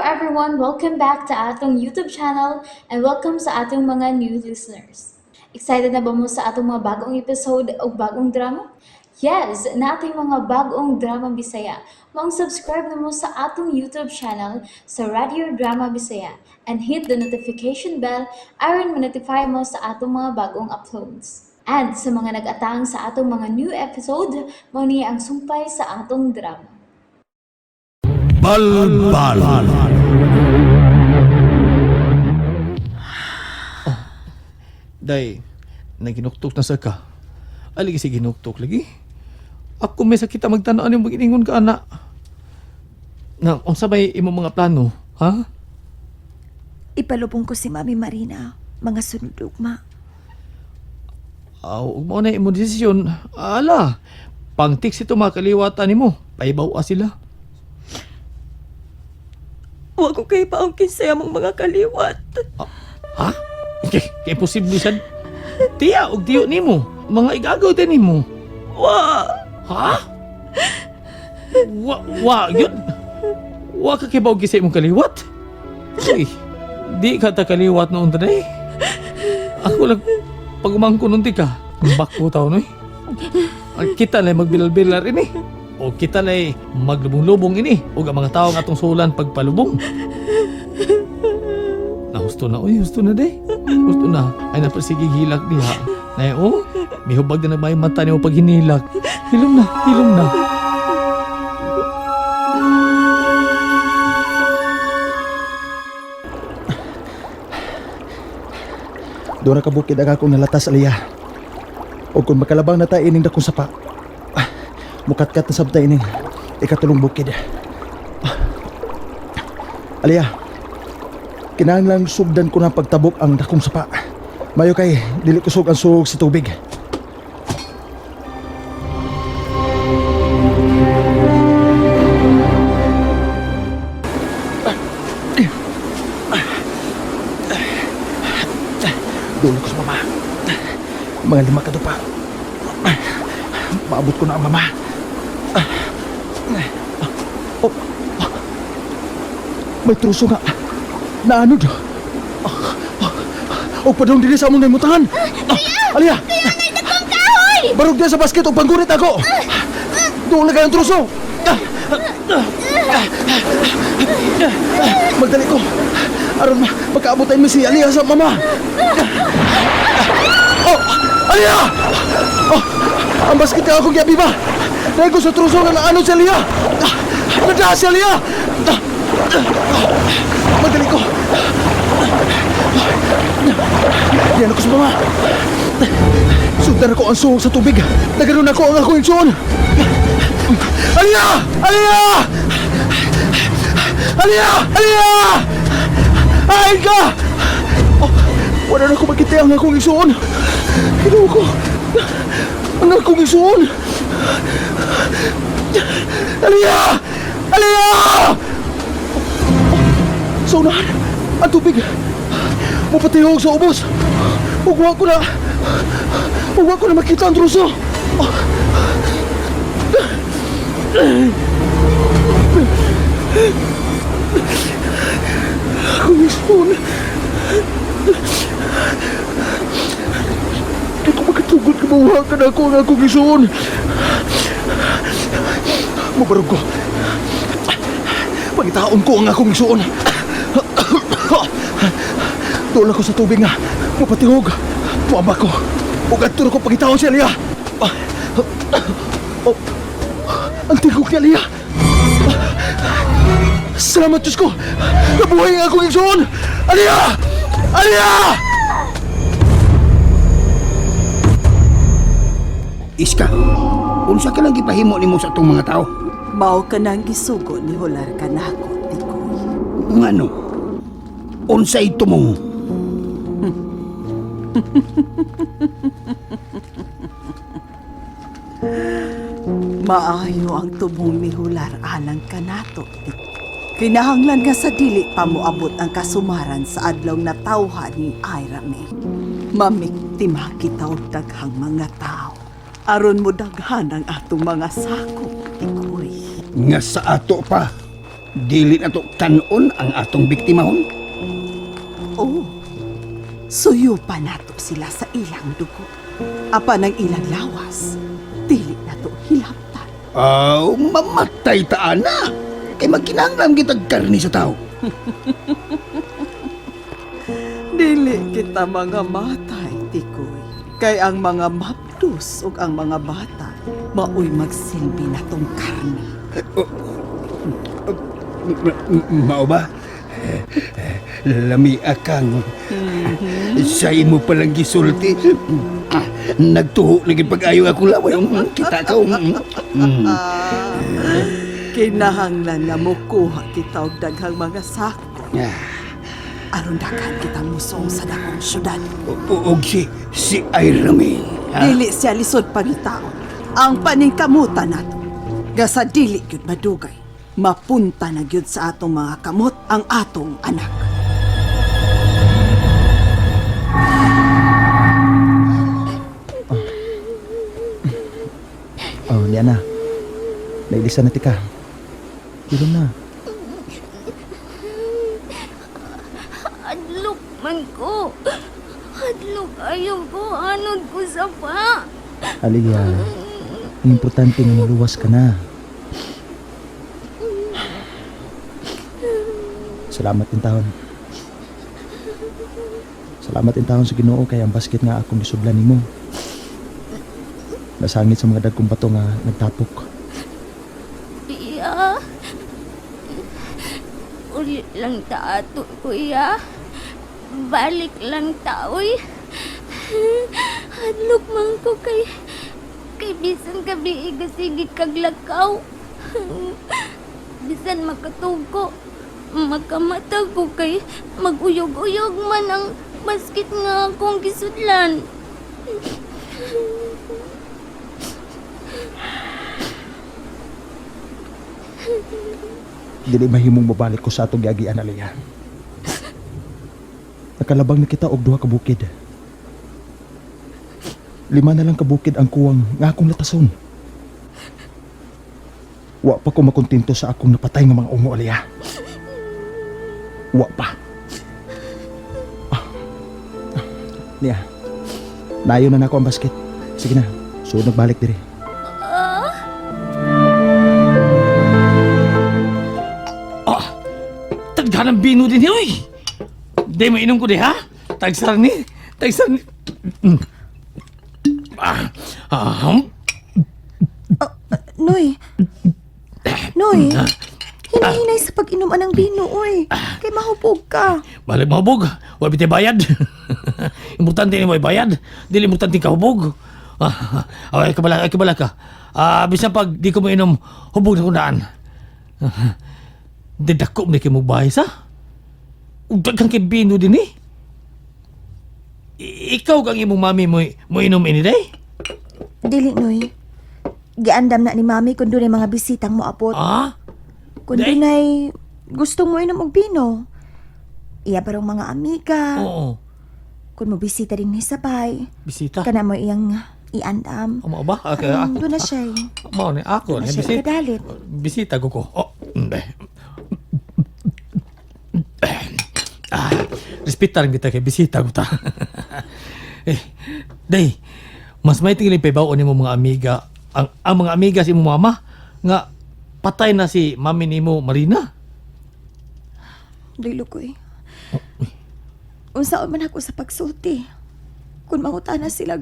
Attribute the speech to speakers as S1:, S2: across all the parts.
S1: everyone! Welcome back to atong YouTube channel and welcome sa atong mga new listeners. Excited na ba mo sa atong mga bagong episode o bagong drama? Yes, nating mga bagong drama Bisaya. Maong subscribe na mo sa atong YouTube channel sa Radio Drama Bisaya and hit the notification bell aron ma-notify mo sa atong mga bagong uploads. And sa mga nag-atang sa atong mga new episode, mao ni ang sumpay sa atong drama.
S2: Balbal.
S3: Day, naginuktok na sa ka. Ay, lagi si ginuktok lagi. Ako may sakita magtanaw nimo maginingon ka ana. Na, unsa may imong mga plano, ha?
S4: Ipalubong ko si Mami Marina, mga sunod ugma.
S3: Aw, ug mao na imong desisyon. Ala, pangtiks ito mga kaliwatan nimo. Paibaw sila.
S4: Huwag ko kayo paungkin sa among mga kaliwat.
S3: Ha? Okay, kay imposible sad. Tiya og tiyo nimo. Mga igagaw din nimo.
S4: Wa!
S3: Ha? Wa, wa, yun. Wa ka kibaw gisa imong kaliwat. Uy, di ka ta kaliwat noon taday. Ako lang, pag umangko nun di ka, bako tao noy. Ang kita na magbilal-bilar ini. O kita na maglubong-lubong ini. O ang mga tao nga atong sulan pagpalubong. Na husto na, uy, husto na day. Husto na. Ay napasige hilak diha. Na oh, mihubag na na may mata niyo pag hinilak. Hilom na, hilom na.
S5: Doon ka bukid ang akong nalatas, Aliyah. O kung makalabang na tayo ining dakong sapa, mukatkat na sabta ining ikatulong bukid. Aliyah, kinahanglang sugdan ko na pagtabok ang dakong sapa. Mayo kay, dili kusog ang suog sa tubig. Dulo ko sa mama. Mga 5 ka pa. Maabot ko na ang mama. Oh. May truso nga. Naanod. O padong dili sa among naimutangan. Aliya! Kuya, may dagkong kahoy! Barog diya sa basket o panggurit ako! Doon na kayong truso! Magdali ko! Aron makaabot tayo si Aliya sa mama! Oh! Aliya! Oh! Ang basket nga akong giabi ba? Dahil ko sa truso nga naanod si Aliya! Nadaha si Aliya! Magdali ko! Diyan ako sa mama! Sundan ako ang suhog sa tubig! Naganon ako ang akong igsoon! Aliya! Aliya! Aliya! Aliya! Ain ka! Oh, wala na ko makita ang akong igsoon. Kinuha ko. Ang akong igsoon. Aliya! Aliya! Sa unahan, ang tubig. Mapatihog sa ubos. Ugwa ko na. Ugwa ko na makita ang truso. Akong igsoon. Di ko makatugot kamawa ka na ako ang akong igsoon. Mabarog ko. Pangitaon ko ang akong igsoon. Doon ako sa tubig nga. Mapatihog. Puamba ko. Ug adto ko pangitaon si Aliyah. Oh, ang tigok ni Aliyah. Salamat Diyos ko! Nabuhay ang akong igsoon! Aliyah! Aliyah!
S6: Iska, unsa ka lang gipahimo nimo sa atong mga tao?
S7: Mao ka nang gisugo ni Hular kanako, Tikoy.
S6: Ngano? Unsa ito mo?
S7: Maayo ang tubong ni Hular alang kanato, Tikoy. Kinahanglan nga sa dili pa moabot ang kasumaran sa adlaw na tawhan ni Ira May. Mamiktima kita og daghang mga tao. Aron mo daghan ang atong mga sakop, Tikoy.
S6: Nga sa ato pa. Dili na to kanon ang atong biktimahon.
S7: Oo. Suyo pa nato sila sa ilang dugo. Apan ang ilang lawas, dili nato hilabtan.
S6: Aw, mamatay ta ana. Kay magkinahanglan kitag karni sa tao.
S7: Dili kita mga matay, Tikoy. Kay ang mga mapdos ug ang mga bata, maoy magsilbi na tong karne.
S6: Mao ba? Lami akang. Sa imo palang gisulti. Nagtuho na gid pag-ayo akong laway. Kita ka.
S7: Kinahanglan nga mokuha kita og daghang mga sako.
S6: Ah.
S7: Aron daghan kita musong sa dakong syudad.
S6: Og si Ira May. Ha?
S7: Dili siya lisod pangitaon. Ang paningkamutan nato. Nga sa dili gyud madugay, mapunta na gyud sa atong mga kamot ang atong anak.
S5: Oh, niya na. Nailisan na tika. Hilom na.
S2: Hadlok man ko. Hadlok ayaw ko. Anod ko sa pa.
S5: Aliyah, ang importante nga naluwas ka na. Salamat din taon. Salamat din taon sa Ginoo kay ang basket nga akong gisudlan nimo. Nasangit sa mga dagkong bato nga nagtapok.
S2: Iya. Ulit lang ta ato, kuya. Balik lang ta, uy. Hadlok man ko kay bisan gabi sige kag lakaw. Bisan makatugo, makamata ko kay maguyog-uyog man ang basket nga akong gisudlan.
S5: Dili mahimong mabalik ko sa atong giagian, Aliyah. Nakalabang na kita og duha ka bukid. 5 na lang ka bukid ang kuwang nga akong latason. Wa pa ko makontento sa akong napatay nga mga ungo, Aliyah. Wa pa. Ah. Ah. Niya, nayo na nako ang basket. Sige na, suod nagbalik diri.
S3: Ah! Taghanang bino din oy! Di mo inom ko di ha? Tagsar ni. Tagsar ni. Ah, ah,
S4: Noy. Noy. Hinahinay sa pag-inom anang bino, oy. Kay mahupog ka.
S3: Balik mahubog. Wa bitay bayad. Importante ni mo bayad. Dili importante ka hubog. Ah, ay kabala, ay kabala ka. Ah, bisan pag di ko mainom, hubog na kundaan. Di dako man kay mo bahay sa. Ug daghang kay bino din eh. Ikaw kang imong mami mo mo inom ini day?
S4: Dili, Noy. Giandam na ni Mami kung dunay mga bisitang moabot.
S3: Ah?
S4: Kung
S3: Day?
S4: dunay gusto mo inom og bino. Iya barong mga amiga.
S3: Oo.
S4: Kung mo bisita din ni sabay.
S3: Bisita.
S4: Kana mo iyang iandam.
S3: Amo ba? Okay.
S4: Aron, doon na siya eh.
S3: Mao ni ako
S4: Doon
S3: ni
S4: na siya
S3: bisita.
S4: ikadalit.
S3: Bisita ko ko. Oh, hindi. Ah, respetar kita kay bisita ko ta. Eh, day, mas may tingin pa baon nimo mga amiga, ang mga amiga si imong mama nga patay na si mami nimo Marina.
S4: Dili ko eh. Unsaon man ako sa pagsulti. Kung mangutana sila,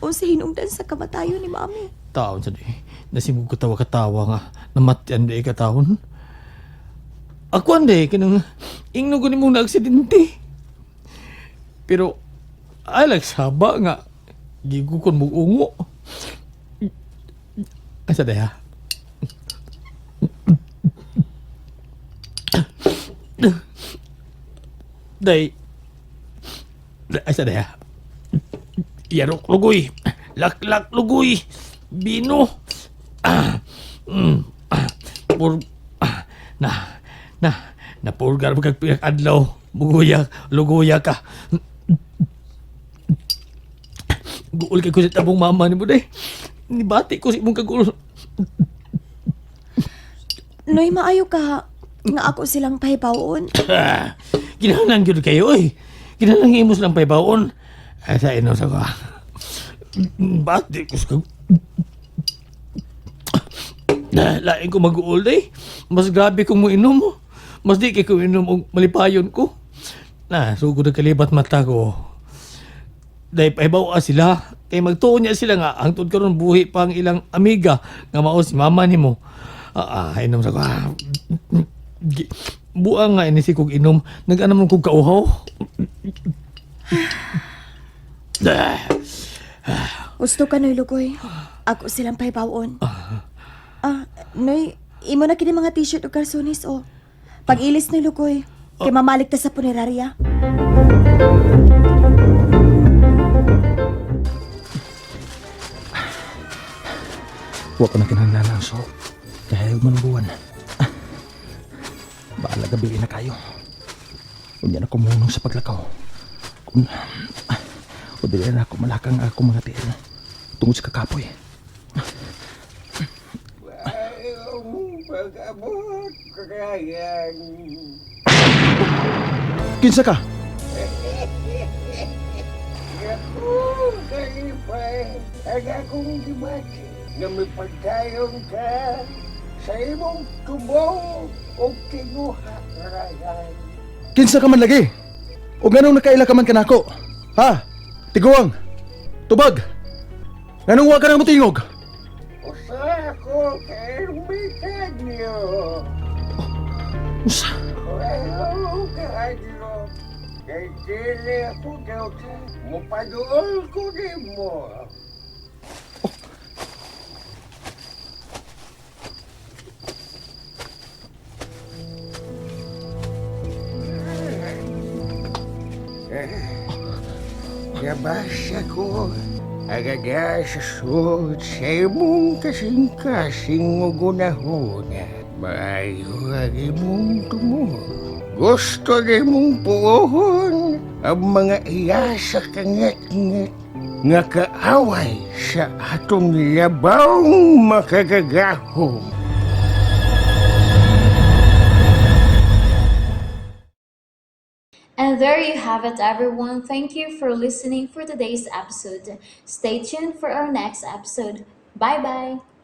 S4: unsa hinungdan sa kamatayon ni Mami.
S3: Taon sa di. Nasimog ko tawa katawa nga namatyan di ka taon. Ako ande kanang ingno ko nimo na aksidente. Pero ay saba nga gigukon mo ungo. Asa day ha? Day. Asa day ha? Yarok lugoy. Laklak lugoy. Bino. Ah, ah, pur, ah, na, na, napurgar mo kag pila ka adlaw. Luguya, luguya ka. Guol kay ko sa tabong mama ni mo day. Nibati ko sa imong kagul.
S4: Noy, maayo ka. Nga ako silang pahibawon.
S3: Ah, Kinahanglan gyud kayo oy. Kinahanglan imo silang pahibaon. Ay sa ino sa ka. Ba't di ko sa Na, lain ko mag-uol eh. Mas grabe kung mo inom. Mas di kay ko inom og malipayon ko. Na, sugod ang kalibat mata ko. Dahil pahibaw sila. Kay magtuon niya sila nga, hangtod karon buhi pa ang ilang amiga nga mao si mama nimo. Inom sa ko. Buang nga ini si kog inom. Nag-anam man kog kauhaw. Ah,
S4: Gusto ka, Noy Lugoy. Ako silang pahibawon. Ah, Noy, imo na kini mga t-shirt o kalsones, oh. Pag-ilis, Noy Lugoy, kay mamalik ta sa punerarya.
S5: Wa pa na kinahanglan ang so. Kaya man ang buwan. Ah, bahala gabi na kayo. Unya na kumunong sa paglakaw. Kung o dili na ako malakang ako mga tiil. Tungod sa kakapoy.
S6: Pag-abot, kakayan.
S5: Kinsa ka?
S6: Ako, kalipay, ang akong gibati na may pagkayon ka sa imong tubong o tinguha, Ryan.
S5: Kinsa ka man lagi? O nganong nakaila ka man kanako? Ha? Tiguang! Tubag! Nganong wa ka nang motingog?
S6: Usa ako kaermitan niyo.
S5: Usa?
S6: Ayaw kahadlok. Kay dili ako daw mupaduol ko nimo. Nabasa ko agad sa suot sa imong kasing-kasing o gunahuna. Maayo ang imong tumuo. Gusto nimong puohon ang mga iya sa kanget-nget nga kaaway sa atong labawng makagagahom.
S1: And there you have it, everyone. Thank you for listening for today's episode. Stay tuned for our next episode. Bye bye.